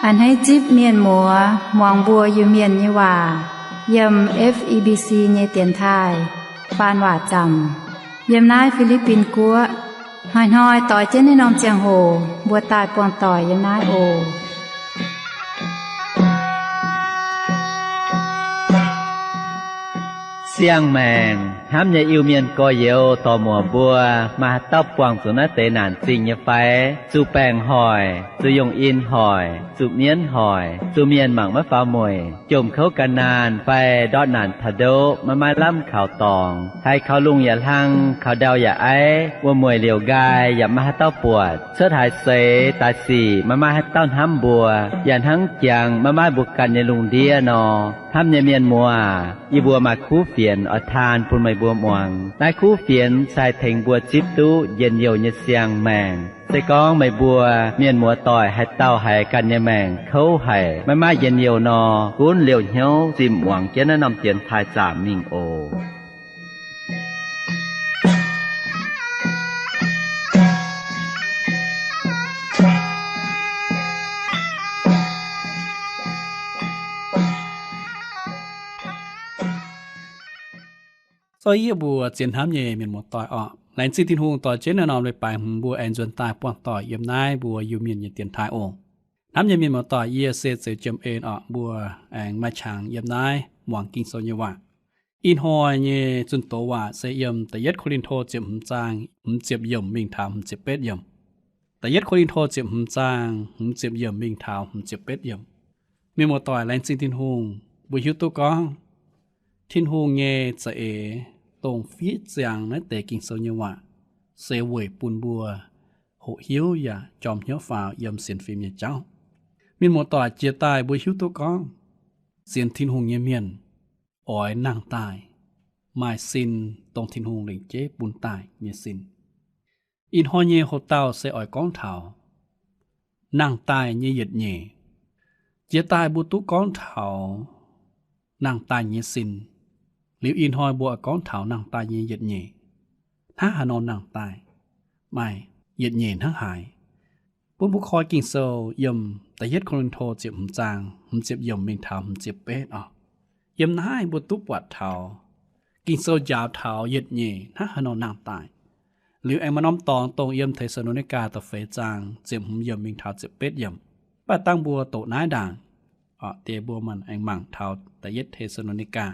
A'hneiv zipv mienh muoz muangx mbuo Iu-Mienh nyei waac yiem F E B C nyei dienx taaih faan waac zaamc yiem naaiv Fi^li^bin Guoqv. Hnoi-hnoi doix jienv naaiv norm ziangh hoc mbuo daaih buangh doic yiem naaiv oc. Siang-maengc hnamv nyei Iu-Mienh gorx-youz dorc-muoc mbuo, maaih haaix dauh buangh zuqc naaiv deix naanc zingh nyei fai? Zuqc baengc hoic, zuqc yungh in hoic, zuqc mienv hoic, zuqc mienh mangc maiv faaux mueic, jomc kouv gan naanh fai ndortv naanc taux ndoqv maiv maaih lamh kaux dorngx, haiz kaux lungh yaac hlang, kaux ndau yaac aiv, wuom-mueic liouc nqaai yaac maiv maaih haaix dauh buatc, cuotv haaix seix daaih sic maiv maaih haaix dauh hnamv mbuo, yaac hnangv jangx maiv maaih mbuo ganh nyei lungh ndiev nor. Hnamv nyei mienh muoz, yie mbuo maaih kuv fienx oix taan bun meih mbuo muangx. Naaiv kuv fienx se haih tengx mbuo zipv duqv njien-youh nyei siang-maengc. Se gorngv meih mbuo mienh muoz-doic haaix dauh haiz ganh nyei maengc kouv haic, maiv maaih njien-youh nor, gunv liouh hnyouv zimh muangx jienv naaiv norm dienx taaih zaamc mingh oc. So yie mbuo zien hnamv nyei mienh muoz-doic orqc, laengz zingh Tin-Hungh dorh jienv naaiv norm leiz-baaix hmz mbuo aengx nzuonx daaih buangh doic yiem naaiv mbuo Iu-Mienh nyei dienx taaih oc. Hnamv nyei mienh muoz-doic, yie se Zeux Jiem En orqc, mbuo aengx maaih qangx yiem naaiv muangx Ging-Sou nyei waac. Ih hnoi nyei zunh doz waac se yiem Da'yietv Ko^lin^to ziepc hmz zaang hmz ziepc yiemc mingh taux hmz ziepc betv yiemc. Da'yietv Ko^lin^to ziepc hmz zaang hmz ziepc yiemc mingh taux hmz ziepc betv yiemc. Mienh muoz-doic, laengz zingh Tin-Hungh, mbuo hiuv duqv gorngv Tin-Hungh nyei za'eix dongh fiev ziangx naaiv deix Ging-Sou nyei waac se weic bun mbuo hoqc hiuv yaac jorm hnyouv faaux yiem sienx fim nyei jauv. Mienh muoz-doic, jiex daaih mbuo hiuv duqv gorngv sienx Tin-Hungh nyei mienh oix nangh daaih maaih sin dongh Tin-Hungh lengc jeiv bun daaih nyei sin. Ih hnoi nyei hoc-dauh se oix gorngv taux nangh daaih nyei yietc nyeic. Jiex daaih mbuo duqv gorngv taux nangh daaih nyei sin, liuz ih hnoi mbuo oix gorngv taux nangh daaih nyei yietc nyeic. Hnangv haaix nor nangh daaih? Maaih yietc nyeic hnangv haaix? Bun mbuo koi Ging-Sou yiem Da'yietv Ko^lin^to ziepc hmz zaang hmz ziepc yiemc mingh taux hmz ziepc betv oc. Yiem naaiv mbuo duqv buatc taux Ging-Sou njaaux taux yietc nyeic hnangv haaix nor nangh daaih. Liuz aengx maaih norm dorngx dongh yiem Te^saa^lo^ni^gaa da'feix zaang ziepc hmz yiemc mingh taux ziepc betv yiemc. Mv baac dangh mbuo doqc naaiv ndaangc, deix mbuo maanc aengx mangc taux Da'yietv Te^saa^lo^ni^gaa.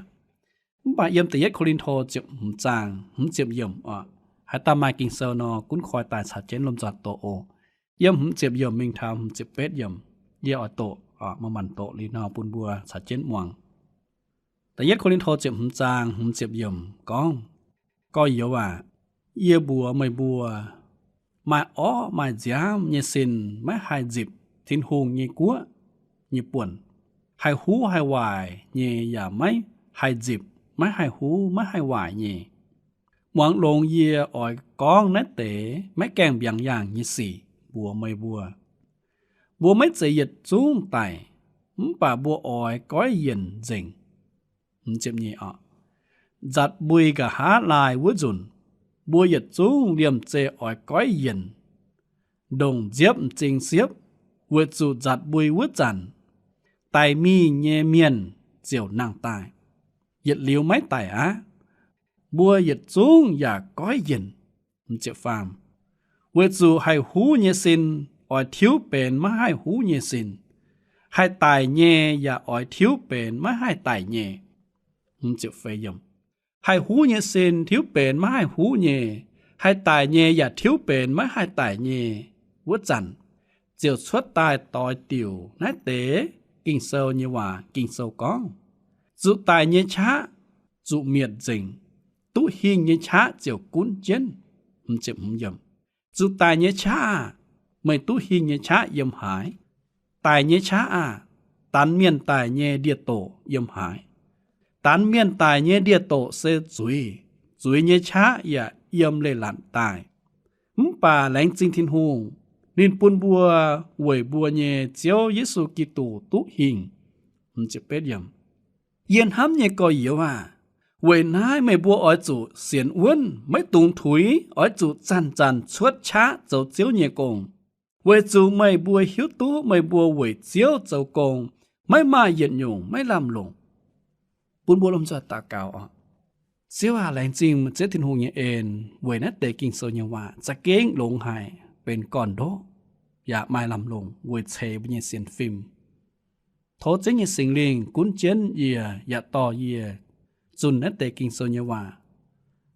Mv baac yiem Da'yietv Ko^lin^to ziepc hmz zaang hmz ziepc yiemc oc, haaix dauh maaih Ging-Sou nor gunv koi daaih caux jienv lomh nzoih doqc oc. Yiem hmz ziepc yiemc mingh taux hmz ziepc betv yiemc, yie oix doqc, maaih maanc doqc liuz nor bun mbuo caux jienv muangx. Da'yietv Ko^lin^to ziepc hmz zaang hmz ziepc yiemc gorngv, Gorx-youz aac, yie mbuox meih mbuo, maaih orqv maaih nziaamv nyei sin maiv haih nzipc Tin-Hungh nyei guoqv nyei buonc. Haih huv haih waaic nyei yaac maiv haih nzipc maiv haih huv maiv haih waaic nyei. Muangx longx yie oix gorngv naaiv deix maiv gaengh mbiaangx yaangh nyei sic mbuox meih mbuo. Mbuo maiv zeiz yietc zungv daic, mv baac mbuo oix goiv yienc nzengc. Nzatc mbui nqa'haav laai wuov nzunc, mbuo yietc zungv liemh zeih oix goiv yienc, ndongc nziepv m'zing siepv, weic zuqc nzatc mbui wuov zanc, daic mingh nyei mienh ziouc nangh daaih. Yietc liuz maiv daic aqv. Mbuo yietc zungv yaac goiv yienc, weic zuqc haih huv nyei sin oix tiuv benx maiv haih huv nyei sin, haih daic nyei yaac oix tiuv benx maiv haih daic nyei. Haih huv nyei sin tiuv benx maiv haih huv nyei, haih daic nyei yaac tiuv benx maiv haih daic nyei wuov zanc, ziouc cuotv daaih doix diuc naaiv deix Ging-Sou nyei waac. Ging-Sou gorngv, zuqc daic nyei qaqv zuqc mietc nzengc, duqv hingh nyei qaqv ziouc gunv jienv. Zuqc daic nyei qaqv aah! Meih duqv hingh nyei qaqv yiem haaix? Daic nyei qaqv aah! Danx mienh daic nyei ndie-doqc yiem haaix? Danx mienh daic nyei ndie-doqc se zuiz. Zuiz nyei qaqv yaac yiem leiz-latc daaih. Mv baac laengz zingh Tin-Hungh, ninh bun mbuo weic mbuo nyei Ziouv Yesu Giduc duqv hingh. Yie hnamv nyei gorx-youz aah! Weic naaiv meih mbuo oix zuqc sienx wuonv, maiv dungx tuix, oix zuqc zanc-zanc cuotv qaqv zoux Ziouv nyei gong. weic zuqc meih mbuo hiuv duqv meih mbuo weic Ziouv zoux gong maiv maaih yietc nyungc maiv lamh longc. Bun mbuo lomh nzoih daux gaux oc. Ziouv aac, laengz zingh Ziouv Tin-Hungh nyei en weic naaiv deix Ging-Sou nyei waac za'gengh longx haic, benx gorn-ndoqv yaac maaih lamh longc weic ceix mbuo nyei sienx fim. Tov Ziouv nyei Singx Lingh gunv jienv yie yaac dorh yie zunh naaiv deix Ging-Sou nyei waac,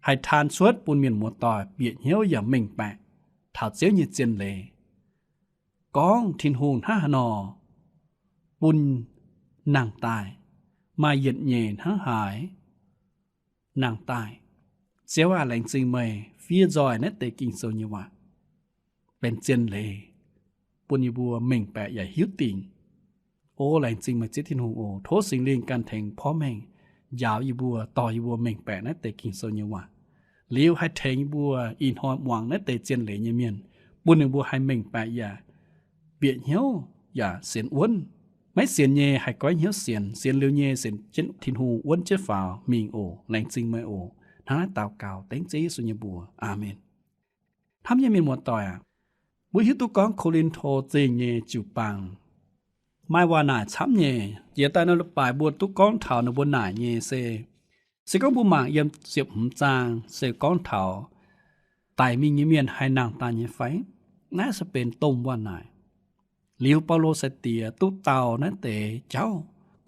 haih taan cuotv bun mienh muoz-doic bieqc hnyouv yaac mengh baeqc taux Ziouv nyei zien leiz. Gorngv Tin-Hungh hnangv haaix nor bun nangh daaih, maaih yietc nyeic hnangv haaix nangh daaih. Ziouv aac, laengz zingh meih fiev nzoih naaiv deix Ging-Sou nyei waac benx zien leiz bun yie mbuo mengh baeqc yaac hiuv dingc. O laengz zingh meih Ziouv Tin-Hungh oc. Tov Singx Lingh ganh tengx porv mengh njaaux yie mbuo, dorh yie mbuo mengh baeqc naaiv deix Ging-Sou nyei waac, liuz haih tengx yie mbuo ih hnoi muangx naaiv deix zien leiz nyei mienh, bun ninh mbuo haih mengh baeqc yaac bieqc hnyouv yaac sienx wuonv. Maiv sienx nyei haih goiv hnyouv sienx, sienx liuz nyei sienx jienv Tin-Hungh wuonv jienv faaux mingh oc. Laengz zingh meih oc. Hnangv naaiv daux gaux dengv Ziouv Yesu nyei mbuox. Aamen. Hnamv nyei mienh muoz-doic aac, mbuo hiuv duqv gorngv Ko^lin^to Zingh nyei jiu-baang maaih waac naaic camv nyei. Jiex daaih nor leiz-baaix mbuo duqv gorngv taux ninh mbuo naaic nyei se, se gorngv mbuo mangc yiem ziepc hmz zaang se gorngv taux daic mingh nyei mienh haih nangh daaih nyei fai? Naaiv se benx domh waac naaic. Liuz Baulo sai-diex duqv dau naaiv deix jauv,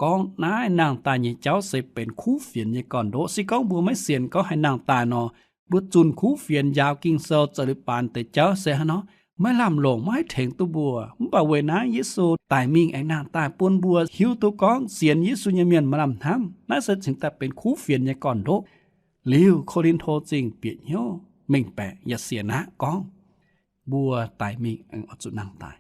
gorngv naaiv nangh daaih nyei jauv se benx kuv fienx nyei gorn-ndoqv. Se gorngv mbuo maiv sienx gorngv haih nangh daaih nor, mbuo zunh kuv fienx njaaux Ging-Sou zoux leiz-baaix deix jauv se hnangv nor, maiv lamh longc, maiv haih tengx duqv mbuo. Mv baac weic naaiv Yesu daic mingh aengx nangh daaih bun mbuo hiuv duqv gorngv sienx Yesu nyei mienh maaih lamh hnamv. Naaiv se cingx daaih benx kuv fienx nyei gorn-ndoqv. Liuz Ko^lin^to Zingh bieqc hnyouv mengh baeqc yaac sienx aqv gorngv mbuo daic mingh aengx oix zuqc nangh daaih.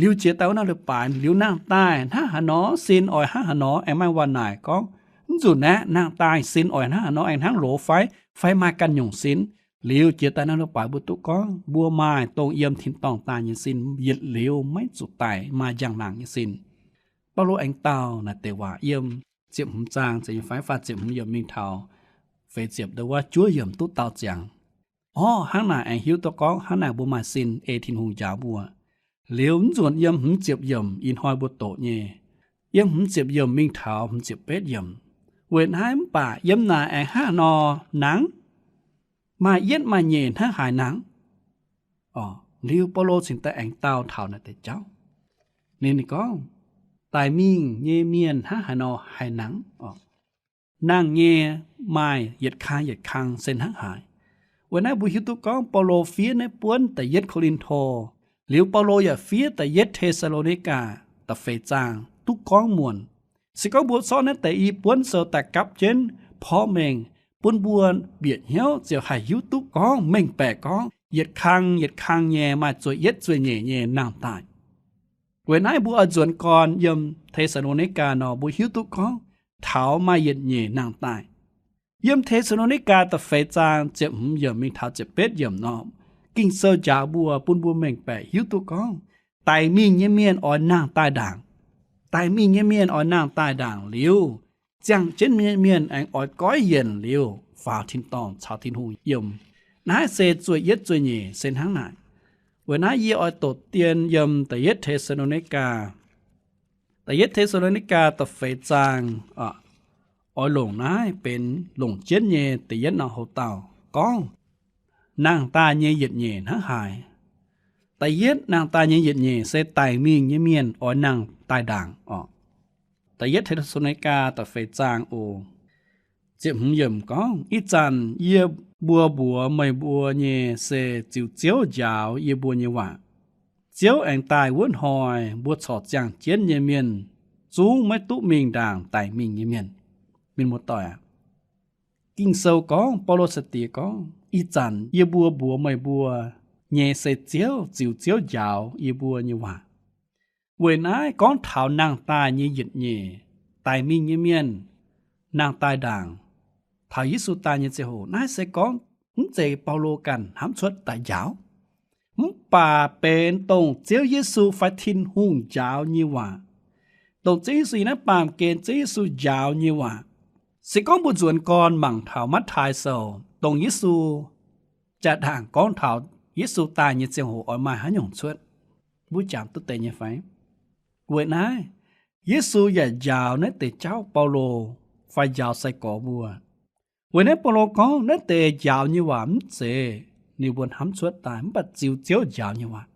Liuz jiex daaih wuov norm leiz-baaix liuz nangh daaih hnangv haaix nor, sin oix hnangv haaix nor, aengx maaih waac naaic gorngv, mv nzunc aeqv, nangh daaih sin oix hnangv haaix nor, aengx hnangv loz fai, fai maaih ganh nyungc sin. Liuz jiex daaih norm leiz-baaix mbuo duqv gorngv mbuo maaih dongh yiem tin-dorngh daaih nyei sin, yietc liuz maiv zuqc daic, maaih njang-laangc nyei sin. Baulo aengx dau naaiv deix waac yiem ziepc hmz zaang ziepc nyeic fai faah ziepc hmz yiemc mingh taux feix ziepc ndau wuov juov yiemc duqv dau ziangx. Orv, hnangv naaic aengx hiuv duqv gorngv hnangv naaic mbuo maaih sin ei Tin-Hungh njaaux mbuo. Liuz mv nzunc yiem hmz ziepc yiemc ih hnoi mbuo doqc nyei, yiem hmz ziepc yiemc mingh taux hmz ziepc betv yiemc. Weic naaiv mv baac yiem naaic aengx hnangv nor nangv, maaih yietv maaih nyeic hnangv haaix nangv. Orv, liuz Baulo cingx daaih aengx dau taux naaiv deix jauv. Ninh, ninh gorngv, daic mingh nyei mienh hnangv haaix nor haih nangv. Orv, nangh nyei maaih yietc kang yietc kang se hnangv haaix. Weic naaiv mbuo hiuv duqv gorngv Baulo fiev naaiv buonv da'yietv Ko^lin^to, liuz Baulo yaac fiev da'yietv Te^saa^lo^ni^gaa da'feix zaang duqv gorngv muonc. Se gorngv mbuo zorqv naaiv deix i buonv sou daaih gapv jienv porv mengh, bun mbuo bieqc hnyouv ziouc haih hiuv duqv gorngv mengh baeqc gorngv yietc kang yietc kang nyei maaih zueih yietv zueih nyeic nyei nangh daaih. Weic naaiv mbuo oix nzuonx gorn yiem Te^saa^lo^ni^gaa nor, mbuo hiuv duqv gorngv taux maaih yietc nyeic nangh daaih. Yiem Te^saa^lo^ni^gaa da'feix zaang ziepc hmz yiemc mingh taux ziepc betv yiemc nor, Ging-Sou njaaux mbuo, bun mbuo mengh baeqc hiuv duqv gorngv daic mingh nyei mienh oix nangh daaih ndaangc. Daic mingh nyei mienh oix nangh daaih ndaangc liuz, ziangh jienv nyei mienh aengx oix goiv yienc liuz faaux tin-dorngh caux Tin-Hungh yiem. Naaiv se zueih yietv zueih nyeic se hnangv naaic. Weic naaiv yie oix doqc dien yiem da'yietv Te^saa^lo^ni^gaa, da'yietv Te^saa^lo^ni^gaa da'feix zaang, oix longc naaiv benx longc jienv nyei da'yietv norm houx-dauh gorngv nangh daaih nyei yietc nyeic hnangv haaix. Da'yietv nangh daaih nyei yietc nyeic se daic mingh nyei mienh oix nangh daaih ndaangc orqc. Da'yietv Te^saa^lo^ni^gaa da'feix zaang oc. Ziepc hmz yiemc gorngv, Ih zanc yie mbuo mbuox meih mbuo nyei se ziux Ziouv njaaux yie mbuo nyei waac. Ziouv aengx daaih wuov hnoi, mbuo corc ziangh jienv nyei mienh zungv maiv duqv mingh ndaangc daic mingh nyei mienh. Mienh muoz-doic aac, Ging-Sou gorngv, Baulo sai-diex gorngv, Ih zanc yie mbuo mbuox meih mbuo nyei se Ziouv, ziux Ziouv njaaux yie mbuo nyei waac. Weic naaiv gorngv taux nangh daaih nyei yietc nyeic, daic mingh nyei mienh nangh daaih ndaangc taux Yesu daaih nyei ziangh hoc. Naaiv se gorngv mv zeiz Baulo ganh hnamv cuotv daaih njaaux, mv baac benx dongh Ziouv Yesu fai Tin-Hungh njaaux nyei waac. Dongh Ziouv Yesu yiem naaiv baamh gen Ziouv Yesu njaaux nyei waac. Se gorngv mbuo nzuonx gorn mangc taux Matv^taai Sou, dongh Yesu jaa-ndaangc gorngv taux Yesu daaih nyei ziangh hoc oix maaih haaix nyungc cuotv. Mbuo jangx duqv deix nyei fai? Weic naaiv, Yesu yaac njaaux naaiv deix jauv Baulo fai njaaux sai-gorx mbuo. Weic naaiv Baulo gorngv naaiv deix njaaux nyei waac mv zeiz ninh mbuo hnamv cuotv daaih, mv baac ziux Ziouv njaaux nyei waac.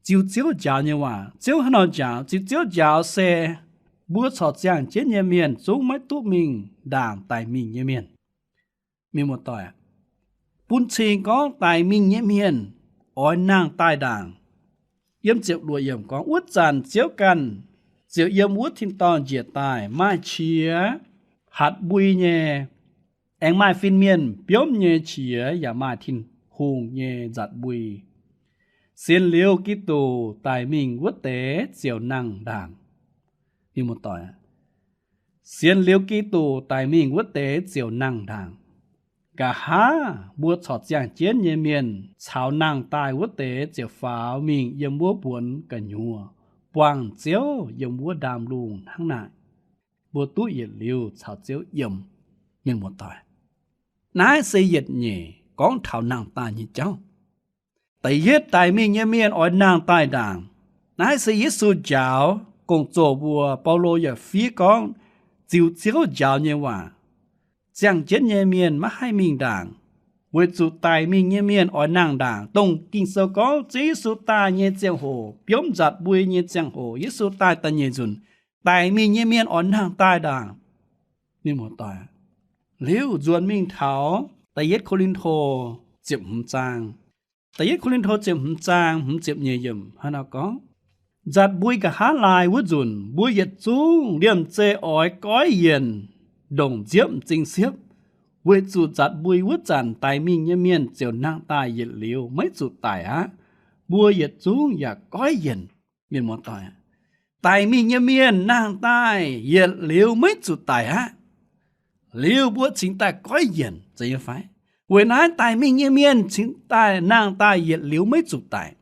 Ziux Ziouv njaaux nyei waac, Ziouv haaix nor njaaux? Ziux Ziouv njaaux se mbuo corc ziangh jienv nyei mienh zungv maiv duqv mingh ndaangc daic mingh nyei mienh. Mienh muoz-doic, bun cing gorngv daic mingh nyei mienh oix nangh daaih ndaangc. Yiem ziepc luoqc yiemc gorngv, wuov zanc Ziouv ganh ziouc yiem wuov tin-dorngh njiec daaih, maaih qiex hatc mbui nyei, aengx maaih fin-mienh biomv nyei qiex yaac maaih Tin-Hungh nyei nzatc mbui. Sienx liuz Giduc daic mingh wuov deix ziouc nangh ndaangc. Mienh muoz-doic, sienx liuz Giduc daic mingh wuov deix ziouc nangh ndaangc. Nqa'haav mbuo corc ziangh jienv nyei mienh caux nangh daaih wuov deix ziouc faaux mingh yiem wuov mbuonx gu'nyuoz buangh Ziouv yiem wuov ndaamv-lungh hnangv naaic. Mbuo duqv yietc liuz caux Ziouv yiem. Mienh muoz-doic, naaiv se yietc nyeic gorngv taux nangh daaih nyei jauv. Da'yietv daic mingh nyei mienh oix nangh daaih ndaangc. Naaiv se Yesu njaaux gong-zoh mbuo. Baulo yaac fiev gorngv ziux Ziouv njaaux nyei waac, ziangh jienv nyei mienh maiv haih mingh ndaangc, weic zuqc daic mingh nyei mienh oix nangh ndaangc. Dongh Ging-Sou gorngv Ziouv Yesu daaih nyei ziangh hoc, biomv nzatc mbui nyei ziangh hoc, Yesu daaih da'nyeic nzunc, daic mingh nyei mienh oix nangh daaih ndaangc. Mienh muoz-doic, liuz nzuonx mingh taux da'yietv Ko^lin^to ziepc hmz zaang. Da'yietv Ko^lin^to ziepc hmz zaang hmz ziepc nyeic yiemc hnangv nor gorngv, nzatc mbui nqa'haav laai wuov nzunc, mbuo yietc zungv liemh zeih oix goiv yienc ndongc nziepv m'zing siepv, weic zuqc nzatc mbui wuov zanc daic mingh nyei mienh ziouc nangh daaih yietc liuz maiv zuqc daic aqv. Mbuo yietc zungv yaac goiv yienc. Mienh muoz-doic, daic mingh nyei mienh nangh daaih yietc liuz maiv zuqc daic aqv. Liuz mbuo cingx daaih goiv yienc, zeiz nyei fai? Weic naaiv daic mingh nyei mienh cingx daaih nangh daaih yietc liuz maiv zuqc daic.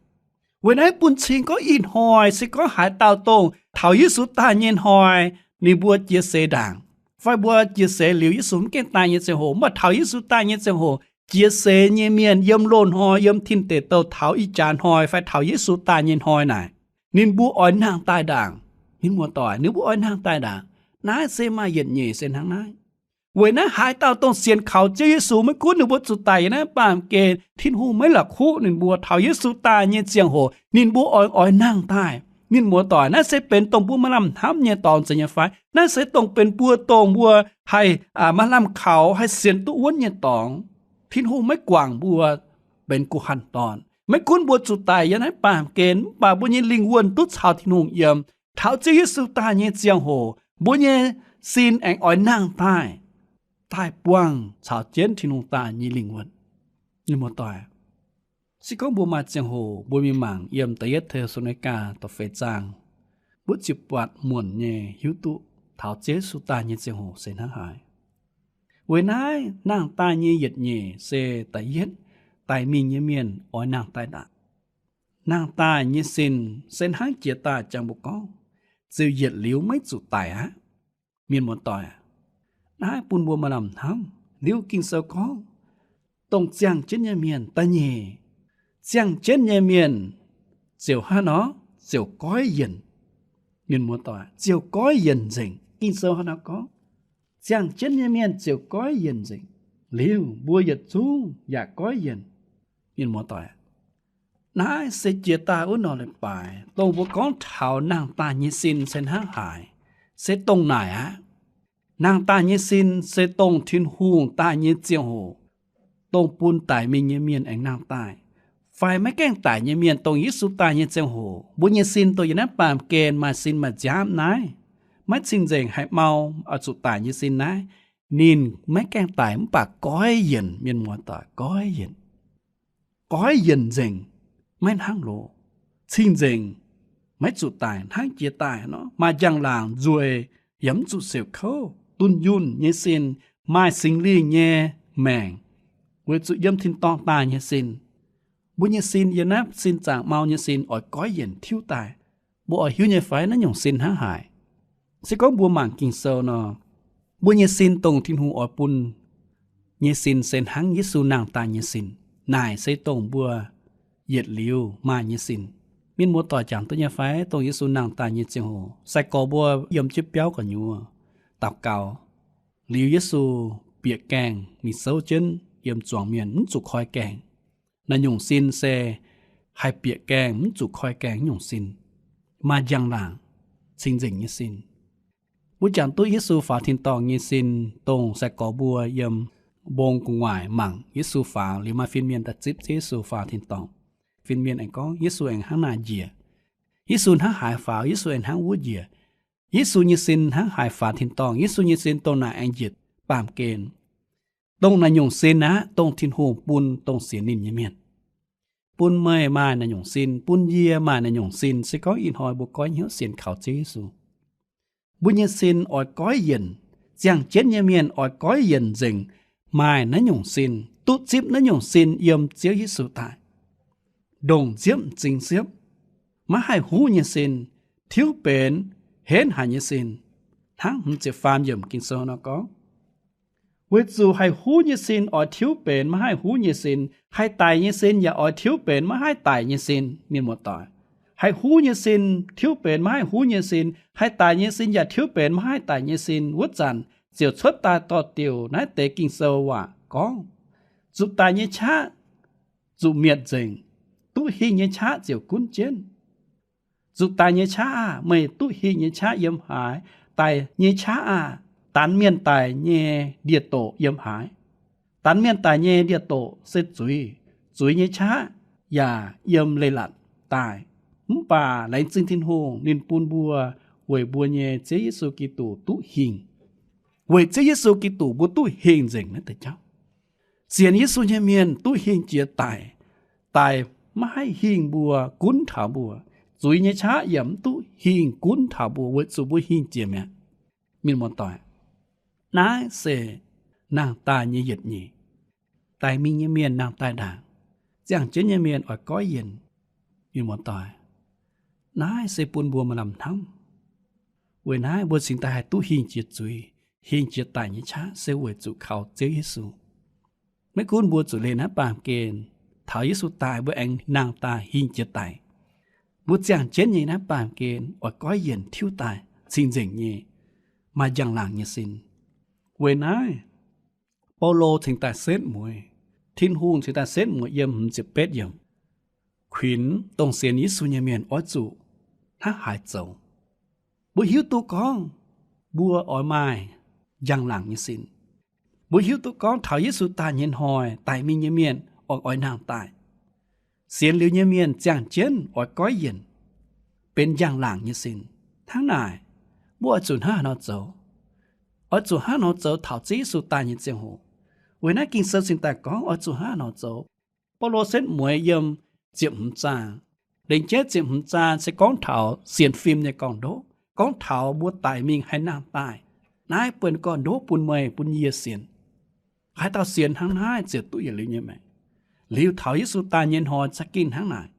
Weic naaiv bun cing gorngv ih hnoi se gorngv haaix dauh dongh taux Yesu daaih nyei hnoi, ninh mbuo jiex seix ndaangc, fai mbuo jiex seix liuz Yesu mv gaengh daaih nyei ziangh hoc, mv baac taux Yesu daaih nyei ziangh hoc, jiex seix nyei mienh yiem loz-hnoi, yiem tin deic douh taux ih jaax hnoi fai taux Yesu daaih nyei hnoi naaic, ninh mbuo oix nangh daaih ndaangc. Mienh muoz-doic, ninh mbuo oix nangh daaih ndaangc. Naaiv se maaih yietc nyeic se hnangv naaiv. Weic naaiv haaix dauh dongh sienx kaux Ziouv Yesu, maiv gunv ninh mbuo zuqc daic yiem naaiv baamh gen, Tin-Hungh maiv la'kuqv ninh mbuo, taux Yesu daaih nyei ziangh hoc ninh mbuo oix, oix nangh daaih. Mienh muoz-doic, naaiv se benx dongh mbuo maaih lamh hnamv nyei dorngx, zeiz nyei fai? Naaiv se dongh benx mbuo, dongh mbuo haih, aa, maaih lamh kaux, haih sienx duqv wuonv nyei dorngx. Tin-Hungh maiv guangc mbuo benx guh hanh dorn. Maiv gunv mbuo zuqc daic yiem naaiv baamh gen, mv baac mbuo nyei lingh wuonh duqv caux Tin-Hungh yiem. Taux Ziouv Yesu daaih nyei ziangh hoc, mbuo nyei sin aengx oix nangh daaih, daaih buangh caux jienv Tin-Hungh daaih nyei lingh wuonh. Mienh muoz-doic, se gorngv mbuo maaih ziangh hoc mbuo mingh mangc yiem da'yietv Te^saa^lo^ni^gaa da'feix zaang, mbuo ziouc buatc muonc nyei hiuv duqv taux Ziouv Yesu daaih nyei ziangh hoc se hnangv haaix. Weic naaiv nangh daaih nyei yietc nyeic se da'yietv, daic mingh nyei mienh oix nangh daaih ndaangc. Nangh daaih nyei sin se hnangv jiex daaih jangx mbuo gorngv, ziouc yietc liuz maiv zuqc daic aqv. Mienh muoz-doic, naaiv bun mbuo maaih lamh hnamv. Liuz Ging-Sou gorngv, dongh ziangh jienv nyei mienh, da'nyeic, ziangh jienv nyei mienh ziouc hnangv nor, ziouc goiv yienc. Mienh muoz-doic, ziouc goiv yienc nzengc. Ging-Sou hnangv nor gorngv, ziangh jienv nyei mienh ziouc goiv yienc nzengc. Liuz mbuo yietc zungv yaac goiv yienc. Mienh muoz-doic, naaiv se jiex daaih wuov norm leiz-baaix, dongh mbuo gorngv taux nangh daaih nyei sin se hnangv haaix, se dongh naaic aqv. Nangh daaih nyei sin se dongh Tin-Hungh daaih nyei ziangh hoc, dongh bun daic mingh nyei mienh aengx nangh daaih, fai maiv gaengh daic nyei mienh dongh Yesu daaih nyei ziangh hoc, mbuo nyei sin dongh yiem naaiv baamh gen maaih sin maaih nziaamv naaiv, maiv cing-nzengc haih mau, oix zuqc daic nyei sin naaiv, ninh maiv gaengh daic mv baac goiv yienc. Mienh muoz-doic, goiv yienc. Goiv yienc nzengc, maiv hnangv loz. Cing-nzengc, maiv zuqc daic hnangv jiex daaih nor, maaih njang-laangc nzueic, yaac mv zuqc seuc kouv, dunh yunh nyei sin, maaih Singx Lingh nyei maengc, weic zuqc yiem tin-dorngh daaih nyei sin. Mbuo nyei sin yiem naaiv sin zaangc mau nyei sin oix goiv yienc tiuv daaih. Mbuo oix hiuv nyei fai naaiv nyungc sin hnangv haaix? Se gorngv mbuo mangc Ging-Sou nor, mbuo nyei sin dongh Tin-Hungh oix bun nyei sin se hnangv Yesu nangh daaih nyei sin. Naaic se dongh mbuo yietc liuz maaih nyei sin. Mienh muoz-doic, jangx duqv nyei fai? Dongh Yesu nangh daaih nyei ziangh hoc, sai-gorx mbuo yiem jienv biauv gu'nyuoz daux gaux. Liuz Yesu bieqc gaengh mingh souv jienv yiem zuangx mienh, mv zuqc koi gaengh. Naaiv nyungc sin se haih bieqc gaengh, mv zuqc koi gaengh nyungc sin, maaih njang-laangc cing-nzengc nyei sin. Mbuo jangx duqv Yesu faaux tin-dorngh nyei sin, dongh sai-gorx mbuo yiem mbong gu'nguaaic mangc Yesu faaux, liuz maaih fin-mienh daaih zipv Yesu faaux tin-dorngh. Fin-mienh aengx gorngv, Yesu aengx hnangv naaic njiec. Yesu hnangv haaix faaux, Yesu aengx hnangv wuov njiec. Yesu nyei sin hnangv haaix faaux tin-dorngh, Yesu nyei sin dongh naaic aengx njiec baamh gen. Dongh naaiv nyungc sin aqv, dongh Tin-Hungh bun dongh sienx ninh nyei mienh. Bun meih maaih naaiv nyungc sin, bun yie maaih naaiv nyungc sin, se gorngv ih hnoi mbuo goiv hnyouv sienx kaux Ziouv Yesu. Mbuo nyei sin oix goiv yienc, ziangh jienv nyei mienh oix goiv yienc nzengc, maaih naaiv nyungc sin, duqv zipv naaiv nyungc sin yiem Ziouv Yesu daaih. Ndongc nziepv m'zing siepv, maiv haih huv nyei sin, tiuv benx henv haic nyei sin. Hnangv hmz ziepc faam yiemc Ging-Sou nor gorngv, weic zuqc haih huv nyei sin oix tiuv benx maiv haih huv nyei sin, haih daic nyei sin yaac oix tiuv benx maiv haih daic nyei sin. Mienh muoz-doic, haih huv nyei sin tiuv benx maiv haih huv nyei sin, haih daic nyei sin yaac tiuv benx maiv haih daic nyei sin wuov zanc, ziouc cuotv daaih dorh diuc naaiv deix Ging-Sou waac gorngv, zuqc daic nyei qaqv zuqc mietc nzengc, duqv hingh nyei qaqv ziouc gunv jienv. Zuqc daic nyei qaqv aah! Meih duqv hingh nyei qaqv yiem haaix? Daic nyei qaqv aah! Danx mienh daic nyei ndie-doqc yiem haaix? Danx mienh daic nyei ndie-doqc se zuiz. Zuiz nyei qaqv yaac yiem leiz-latc daaih. Mv baac laengz zingh Tin-Hungh, ninh bun mbuo weic mbuo nyei Ziouv Yesu Giduc duqv hingh. Weic Ziouv Yesu Giduc mbuo duqv hingh nzengc naaiv deix jauv. Sienx Yesu nyei mienh duqv hingh jiex daic. Daic maiv haih hingh mbuo, gunv taux mbuo. Zuiz nyei qaqv yaac mv duqv hingh gunv taux mbuo weic zuqc mbuo hingh jiex mi'aqv. Mienh muoz-doic, naaiv se nangh daaih nyei yietc nyeic. Daic mingh nyei mienh nangh daaih ndaangc. Ziangh jienv nyei mienh oix goiv yienc. Mienh muoz-doic, naaiv se bun mbuo maaih lamh hnamv. Weic naaiv mbuo cingx daaih haih duqv hingh jiex zuiz, hingh jiex daic nyei qaqv se weic zuqc kaux Ziouv Yesu. Maiv gunv mbuo zuqc leih naaiv baamh gen, taux Yesu daaih mbuo aengx nangh daaih hingh jiex daic. Mbuo ziangh jienv nyei naaiv baamh gen oix goiv yienc tiuv daaih cing-nzengc nyei, maaih njang-laangc nyei sin. Weic naaiv Baulo cingx daaih setv mueiz, Tin-Hungh cingx daaih setv mueiz yiem hmz ziepc betv yiemc, kuinx dongh sienx Yesu nyei mienh oix zuqc hnangv haaix zoux. Mbuo hiuv duqv gorngv mbuo oix maaih njang-laangc nyei sin. Mbuo hiuv duqv gorngv taux Yesu daaih nyei hnoi, daic mingh nyei mienh oix, oix nangh daaih. Sienx liuz nyei mienh ziangh jienv oix goiv yienc, benx njang-laangc nyei sin. Hnangv naaic, mbuo oix zuqc hnangv haaix nor zoux? Oix zuqc hnangv nor zoux taux Ziouv Yesu daaih nyei ziangh hoc. Weic naaiv Ging-Sou cingx daaih gorngv oix zuqc hnangv haaix nor zoux. Baulo setv mueiz yiem ziepc hmz zaang. Lengc jeiv ziepc hmz zaang se gorngv taux sienx fim nyei gorn-ndoqv, gorngv taux mbuo daic mingh haih nangh daaih. Naaiv buonc gorn-ndoqv bun meih bun yie sienx. Haaix dauh sienx hnangv naaiv ziouc duqv yietc liuz nyei maengc. Liuz taux Yesu daaih nyei hnoi za'gengh hnangv naaic.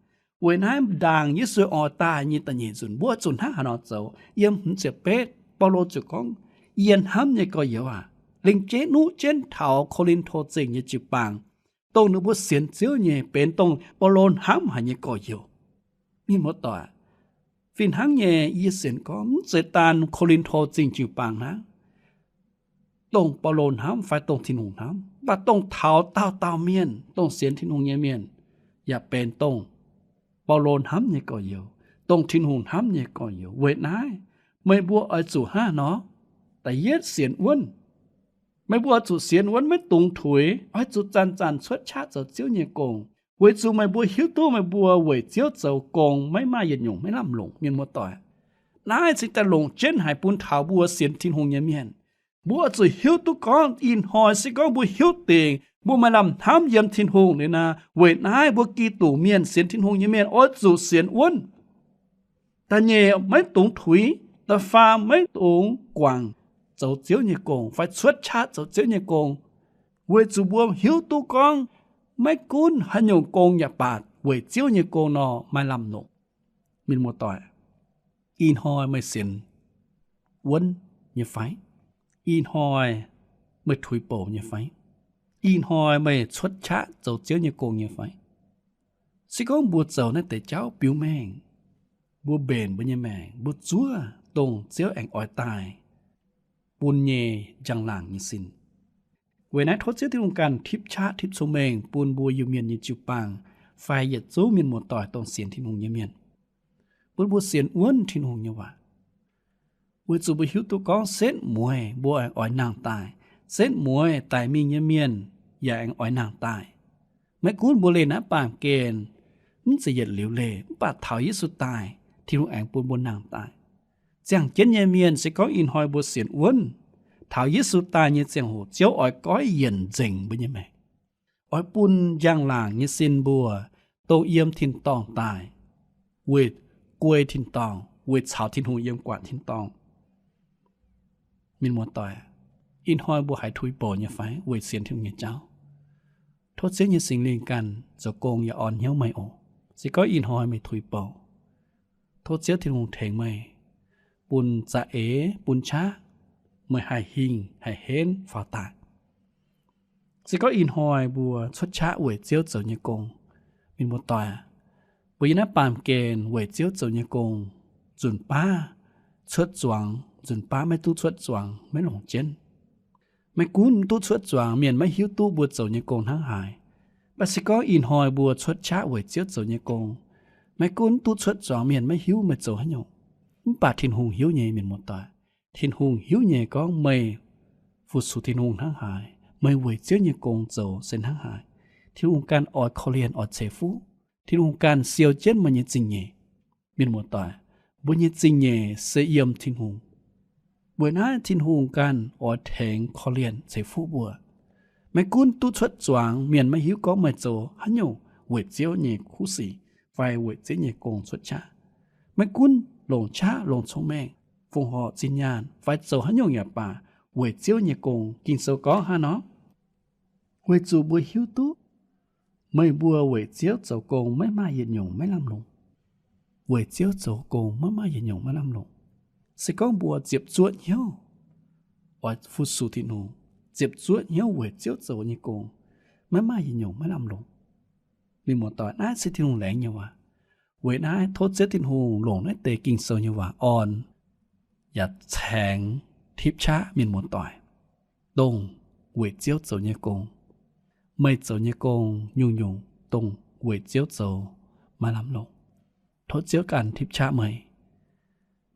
Weic naaiv ndaangc Yesu oix daaih nyei da'nyeic nzunc mbuo zuqc hnangv haaix nor zoux? Yiem hmz ziepc betv Baulo ziouc gorngv, Yie hnamv nyei gorx-youz aac, lengc jeiv nuqv jienv taux Ko^lin^to Zingh nyei jiu-baang, dongh ninh mbuo sienx Ziouv nyei, benx dongh Baulo hnamv haic nyei gorx-youz. Mienh muoz-doic, fih hnangv nyei, yie sienx gorngv mv zeiz daan Ko^lin^to Zingh jiu-baang hnangv, dongh Baulo hnamv fai dongh Tin-Hungh hnamv, mv baac dongh taux dauh dauh mienh, dongh sienx Tin-Hungh nyei mienh, yaac benx dongh Baulo hnamv nyei gorx-youz, dongh Tin-Hungh hnamv nyei gorx-youz. Weic naaiv, meih mbuo oix zuqc hnangv haaix nor? Da'yietv, sienx wuonv. Meih mbuo oix zuqc sienx wuonv, maiv dungx tuix, oix zuqc zanc-zanc cuotv qaqv zoux Ziouv nyei gong, weic zuqc meih mbuo hiuv duqv meih mbuo weic Ziouv zoux gong maiv maaih yietc nyungc maiv lamh longc. Mienh muoz-doic, naaiv cingx daaih longc jienv haic bun taux mbuo sienx Tin-Hungh nyei mienh. Mbuo oix zuqc hiuv duqv gorngv ih hnoi se gorngv mbuo hiuv dingc mbuo maaih lamh hnamv yiem Tin-Hungh liuz naaic, weic naaiv mbuo Giduc Mienh, sienx Tin-Hungh nyei mienh oix zuqc sienx wuonv. Da'nyeic, maiv dungx tuix. Da'faam, maiv dungx guangc zoux Ziouv nyei gong fai cuotv qaqv zoux Ziouv nyei gong, weic zuqc mbuo hiuv duqv gorngv maiv gunv haaix nyungc gong yaac baac weic Ziouv nyei gong nor maaih lamh longc. Mienh muoz-doic, ih hnoi meih sienx wuonv nyei fai? Ih hnoi meih tuix bouc nyei fai? Ih hnoi meih cuotv qaqv zoux Ziouv nyei gong nyei fai? Se gorngv mbuo zoux naaiv deix jauv biux mengh, mbuo mbenc mbuo nyei maengc, mbuo zuov dongh Ziouv aengx oix daaih bun nyei njang-laangc nyei sin. Weic naaiv tov Ziouv Tin-Hungh ganh tipv qaqv tipv cong-mengh bun mbuo Iu-Mienh nyei jiu-baang fai yietc zungv mienh muoz-doic dongh sienx Tin-Hungh nyei mienh, bun mbuo sienx wuonv Tin-Hungh nyei waac, weic zuqc mbuo hiuv duqv gorngv setv mueiz mbuo aengx oix nangh daaih, setv mueiz daic mingh nyei mienh yaac aengx oix nangh daaih. Maiv gunv mbuo leih naaiv baamh gen mv zeiz yietc liuz leih, mv baac taux Yesu daaih, Tin-Hungh aengx bun mbuo nangh daaih. Ziangh jienv nyei mienh, se gorngv ih hnoi mbuo sienx wuonv, taux Yesu daaih nyei ziangh hoc Ziouv oix goiv yienc nzengc mbuo nyei maengc, oix bun njang-laangc nyei sin mbuo dongh yiem tin-dorngh daaih, weic guei tin-dorngh, weic caux Tin-Hungh yiem guangc tin-dorngh. Mienh muoz-doic, ih hnoi mbuo haiz tuix bouc nyei fai weic sienx Tin-Hungh nyei jauv? Tov Ziouv nyei Singx Lingh ganh zoux gong yaac orn hnyouv meih oc. Se gorngv ih hnoi meih tuix bouc, tov Ziouv Tin-Hungh tengx meih, bun za'eix bun qaqv, meih haih hingh haih henv faaux daaih. Se gorngv ih hnoi mbuo cuotv qaqv weic Ziouv zoux nyei gong, mienh muoz-doic, mbuo yiem naaiv baamh gen weic Ziouv zoux nyei gong, nzunc baav cuotv zuangx, nzunc baav maiv duqv cuotv zuangx, maiv longc jienv. Maiv gunv duqv cuotv zuangx mienh maiv hiuv duqv mbuo zoux nyei gong hnangv haaix, mv baac se gorngv ih hnoi mbuo cuotv qaqv weic Ziouv zoux nyei gong, maiv gunv duqv cuotv zuangx mienh maiv hiuv meih zoux haaix nyungc, mv baac Tin-Hungh hiuv nyei, mienh muoz-doic. Tin-Hungh hiuv nyei gorngv meih fu-sux Tin-Hungh hnangv haaix, meih weic Ziouv nyei gong zoux se hnangv haaix. Tin-Hungh ganh oix korv-lienh oix ceix fuqv. Tin-Hungh ganh siou jienv meih nyei zingh nyeic. Mienh muoz-doic, mbuo nyei zingh nyeic se yiem Tin-Hungh. Weic naaiv Tin-Hungh ganh oix tengx korv-lienh ceix fuqv mbuo. Maiv gunv duqv cuotv zuangx mienh maiv hiuv gorngv meih zoux haaix nyungc weic Ziouv nyei kuv sic fai weic Ziouv nyei gong cuotv qaqv, maiv gunv longc qaqv longc cong-mengh, fongc horc zinh nyaanh fai zoux haaix nyungc yaac baac, weic Ziouv nyei gong. Ging-Sou gorngv hnangv nor, weic zuqc mbuo hiuv duqv meih mbuo weic Ziouv zoux gong maiv maaih yietc nyungc maiv lamh longc. Weic Ziouv zoux gong maiv maaih yietc nyungc maiv lamh longc. Se gorngv mbuo ziepc zuoqv hnyouv oix fu-sux Tin-Hungh, ziepc zuoqv hnyouv weic Ziouv zoux nyei gong, maiv maaih yietc nyungc maiv lamh longc. Mienh muoz-doic, naaiv se Tin-Hungh laengz nyei waac. Weic naaiv tov Ziouv Tin-Hungh longc naaiv deix Ging-Sou nyei waac orn yaac caengx tipv qaqv mienh muoz-doic, dongh weic Ziouv zoux nyei gong. Meih zoux nyei gong nyungc-nyungc dongh weic Ziouv zoux maiv lamh longc. Tov Ziouv ganh tipv qaqv meih,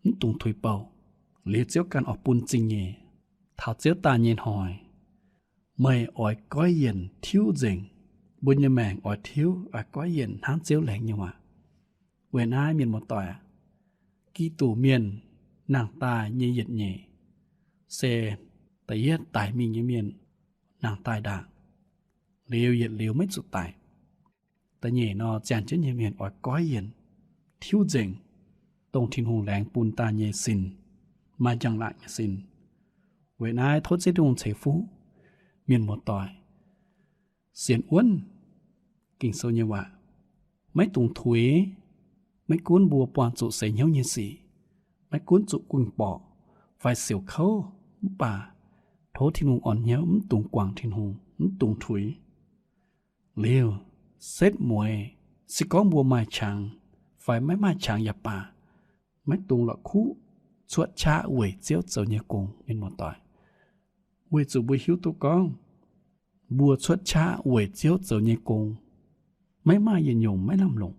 mv dungx tuix bouc. Liuz Ziouv ganh oix bun zingh nyeic. Taux Ziouv daaih nyei hnoi, meih oix goiv yienc tiuv nzengc. Mbuo nyei maengc oix tiuv, oix goiv yienc hnangv Ziouv laengz nyei waac. Weic naaiv mienh muoz-doic, Giduc mienh nangh daaih nyei yietc nyeic se da'yietv daic mingh nyei mienh nangh daaih ndaangc, liuz yietc liuz maiv zuqc daic. Da'nyeic nor, ziangh jienv nyei mienh oix goiv yienc tiuv nzengc, dongh Tin-Hungh laengz bun daaih nyei sin, maaih njang-laangc nyei sin. Weic naaiv tov Ziouv Tin-Hungh ceix fuqv mienh muoz-doic sienx wuonv Ging-Sou nyei waac. Maiv dungx tuix. Maiv gunv mbuo buangh zuqc seix hnyouv nyei sic, maiv gunv zuqc guinh borqc fai siouc kouv, mv baac tov Tin-Hungh orn hnyouv, mv dungx guangc Tin-Hungh, mv dungx tuix. Liuz, setv mueiz, se gorngv mbuo maaih qangx fai maiv maaih qangx yaac baac, maiv dungx la'kuqv cuotv qaqv weic Ziouv zoux nyei gong, mienh muoz-doic. Weic zuqc mbuo hiuv duqv gorngv mbuo cuotv qaqv weic Ziouv zoux nyei gong maiv maaih yietc nyungc maiv lamh longc.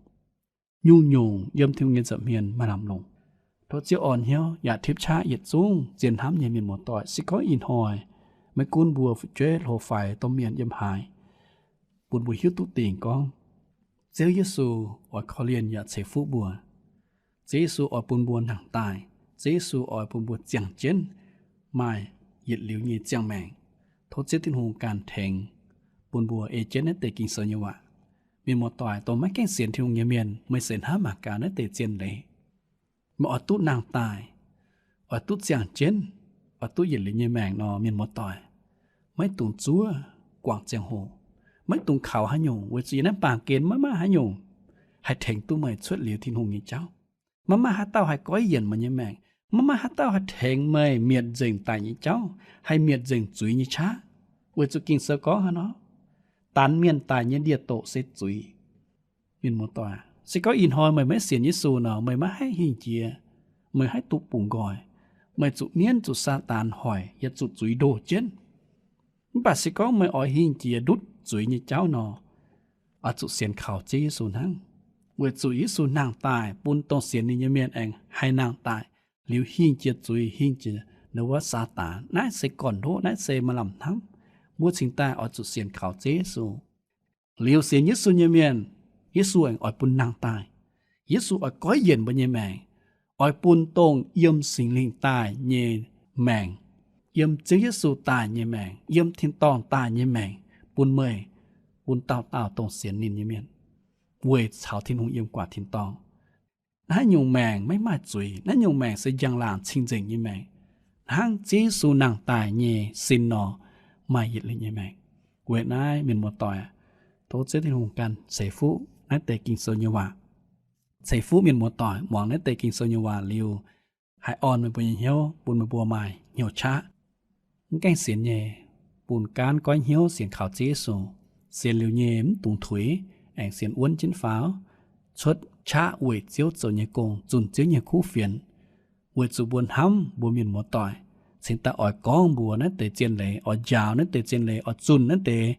Nyungc-nyungc yiem Tin-Hungh nyei nza'hmien maaih lamh longc. Tov Ziouv orn hnyouv yaac tipv qaqv yietc zungv zien hnamv nyei mienh muoz-doic. Se gorngv ih hnoi maiv gunv mbuo fu'jueiv hlo faix domh mienh yiem haaix, bun mbuo hiuv duqv dingc gorngv Ziouv Yesu oix korv-lienh yaac ceix fuqv mbuo. Ziouv Yesu oix bun mbuo nangh daaih. Ziouv Yesu oix bun mbuo ziangh jienv maaih yietc liuz nyei ziangh maengc. Tov Ziouv Tin-Hungh ganh tengx bun mbuo ei jienv naaiv deix Ging-Sou nyei waac. Mienh muoz-doic, dongh maiv gaengh sienx Tin-Hungh nyei mienh, meih se hnamv mangc gaax naaiv deix zien leiz. Meih oix duqv nangh daaih, oix duqv ziangh jienv, oix duqv yietc liuz nyei maengc nor, mienh muoz-doic, maiv dungx zuov guangc ziangh hoc, maiv dungx kaux haaix nyungc, weic zuqc yiem naaiv baamh gen maiv maaih haaix nyungc haih tengx duqv meih cuotv liuz Tin-Hungh nyei jauv. Maiv maaih haaix dauh haih goiv yienc meih nyei maengc. Maiv maaih haaix dauh haih tengx meih mietc nzengc daic nyei jauv, haih mietc nzengc zuiz nyei qaqv. Weic zuqc Ging-Sou gorngv hnangv nor, danx mienh daic nyei ndie-doqc se zuiz. Mienh muoz-doic, Se gorngv ih hnoi meih maiv sienx Yesu nor, meih maiv haih hingh jiex, meih haih duqv bungx nqoi, meih zuqc mienv, zuqc Saadaan hoic, yaac zuqc zuiz ndoh jienv. Mv baac se gorngv meih oix hingh jiex ndutv zuiz nyei jauv nor, oix zuqc sienx kaux Ziouv Yesu hnangv, weic zuqc Yesu nangh daaih bun dongh sienx ninh nyei mienh aengx haih nangh daaih liuz hingh jiex zuiz, hingh jiex ndau wuov Saadaan. Naaiv se gorn-ndoqv, naaiv se maaih lamh hnamv. Mbuo cingx daaih oix zuqc sienx kaux Ziouv Yesu. Liuz sienx Yesu nyei mienh, Yesu aengx oix bun nangh daaih. Yesu oix goiv yienc mbuo nyei maengc, oix bun dongh yiem Singx Lingh daaih nyei maengc, yiem Ziouv Yesu daaih nyei maengc, yiem tin-dorngh daaih nyei maengc bun meih, bun dauh dauh dongh sienx ninh nyei mienh, weic caux Tin-Hungh yiem gu'nguaaic tin-dorngh. Naaiv nyungc maengc maiv maaih zuiz. Naaiv nyungc maengc se njang-laangc cing-nzengc nyei maengc, hnangv Ziouv Yesu nangh daaih nyei sin nor, maaih yietc liuz nyei maengc. Weic naaiv mienh muoz-doic, tov Ziouv Tin-Hungh ganh ceix fuqv naaiv deix Ging-Sou nyei waac. Ceix fuqv mienh muoz-doic muangx naaiv deix Ging-Sou nyei waac liuz, haih orn meih mbuo nyei hnyouv, bun meih mbuo maaih hnyouv qaqv. Mv gaengh sienx nyei, bun gaanv goiv hnyouv sienx kaux Ziouv Yesu. Sienx liuz nyei mv dungx tuix, aengx sienx wuonv jienv faaux, cuotv qaqv weic Ziouv zoux nyei gong, zunh Ziouv nyei kuv fienx. Weic zuqc mbuo hnamv mbuo mienh muoz-doic, cingx daaih oix gorngv mbuox naaiv deix zien leiz, oix njaaux naaiv deix zien leiz, oix zunh naaiv deix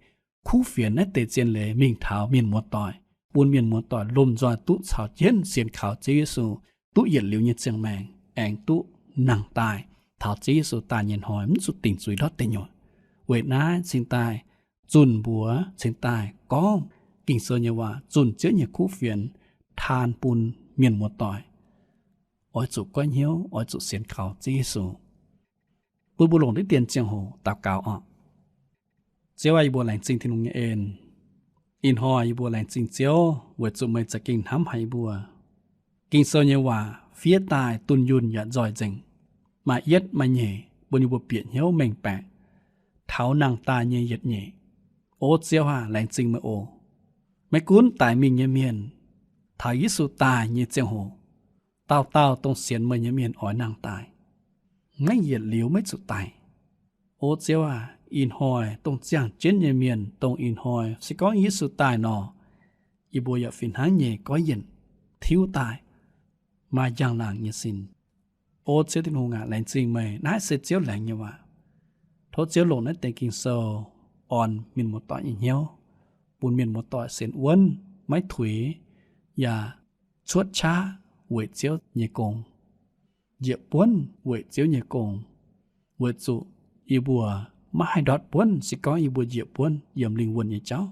kuv fienx, naaiv deix zien leiz mingh taux mienh muoz-doic, bun mienh muoz-doic lomh nzoih duqv caux jienv sienx kaux Ziouv Yesu, duqv yietc liuz nyei ziangh maengc, aengx duqv nangh daaih taux Ziouv Yesu daaih nyei hnoi mv zuqc dingc zuiz ndortv deic nyuoqc. Weic naaiv cingx daaih zunh mbuox, cingx daaih gorngv Ging-Sou nyei waac, zunh Ziouv nyei kuv fienx, taan bun mienh muoz-doic oix zuqc goiv hnyouv, oix zuqc sienx kaux Ziouv Yesu. Bun mbuo longc diqv dien ziangh hoc daux gaux oc. Ziouv aac, yie mbuo laengz zingh Tin-Hungh nyei en. Ih hnoi yie mbuo laengz zingh Ziouv weic zuqc meih za'gengh hnamv haic yie mbuo. Ging-Sou nyei waac fiev daaih dunh yunh yaac nzoih nzengc, maaih yietv maaih nyeic bun yie mbuo bieqc hnyouv mengh baeqc taux nangh daaih nyei yietc nyeic. O Ziouv aac, laengz zingh meih oc. Maiv gunv daic mingh nyei mienh, taux Yesu daaih nyei ziangh hoc, dauh dauh dongh sienx meih nyei mienh oix nangh daaih, maiv yietc liuz maiv zuqc daic. O Ziouv aac, ih hnoi dongh ziangh jienv nyei mienh, dongh ih hnoi se gorngv Yesu daaih nor, yie mbuo yaac fih hnangv nyei goiv yienc, tiuv daaih, maaih njang-laangc nyei sin. O Ziouv Tin-Hungh aac, laengz zingh meih. Naaiv se Ziouv laengz nyei waac. Tov Ziouv longc naaiv deix Ging-Sou orn mienh muoz-doic nyei hnyouv, bun mienh muoz-doic sienx wuonv, maiv tuix, yaac cuotv qaqv weic Ziouv nyei gong, njiec buonv weic Ziouv nyei gong, weic zuqc yie mbuo maiv haih ndortv buonv se gorngv yie mbuo njiec buonv yiem lingh wuonh nyei jauv.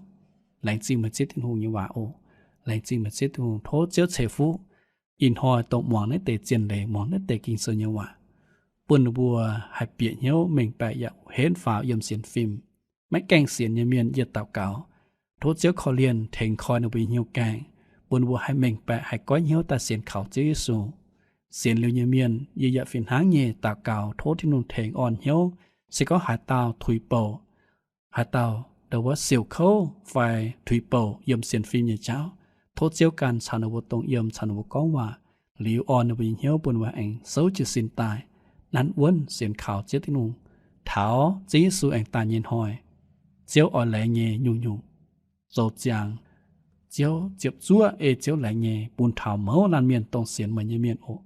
Laengz zingh meih Ziouv Tin-Hungh nyei waac oc. Laengz zingh meih Ziouv Tin-Hungh. Tov Ziouv ceix fuqv ih hnoi dongh muangx naaiv deix zien leiz, muangx naaiv deix Ging-Sou nyei waac, bun ninh mbuo haih bieqc hnyouv mengh baeqc yaac henv faaux yiem sienx fim. Maiv gaengh sienx nyei mienh yie daux gaux, tov Ziouv korv-lienh tengx koi ninh mbuo nyei hnyouv gaengh, bun ninh mbuo haih mengh baeqc, haih goiv hnyouv daaih sienx kaux Ziouv Yesu. Sienx liuz nyei mienh yie yaac fih hnangv nyei daux gaux tov Tin-Hungh tengx orn hnyouv. Se gorngv haaix dauh tuix bouc, haaix dauh ndau wuov siouc kouv fai tuix bouc yiem sienx fim nyei jauv, tov Ziouv ganh caux ninh mbuo dongh yiem, caux ninh mbuo gorngv waac, liuz orn ninh mbuo nyei hnyouv bun ninh mbuo aengx souv jiez sin daaih, nanv wuonv sienx kaux Ziouv Tin-Hungh, taux Ziouv Yesu aengx daaih nyei hnoi. Ziouv oix laengz nyei nyungc-nyungc zoux ziangx, Ziouv ziepc zuoqv ei Ziouv laengz nyei bun taux mouz laanh mienh dongh sienx meih nyei mienh oc.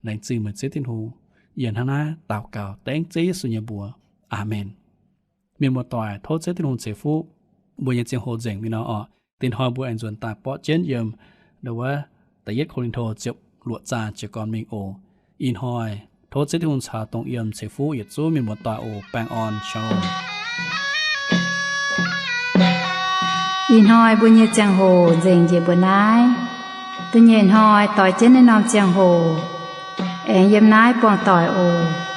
Laengz zingh meih Ziouv Tin-Hungh. Yie hnangv naaiv daux gaux dengv Ziouv Yesu nyei mbuox. Aamen. Mienh muoz-doic, tov Ziouv Tin-Hungh ceix fuqv mbuo nyei ziangh hoc nzengc mingh nor oc. Dinh hnoi mbuo aengx nzuonx daaih borqv jienv yiem ndau wuov da'yietv Ko^lin^to ziepc luoqc zaah jiez gorn mingh oc. Ih hnoi tov Ziouv Tin-Hungh caux dongh yiem ceix fuqv yietc zungv mienh muoz-doic oc. Baengh orn, shalom. Ih hnoi mbuo nyei ziangh hoc nzengc njiec mbuo naaiv. Da'nyeic hnoi doix jienv naaiv norm ziangh hoc aengx yiem naaiv buangh doic oc.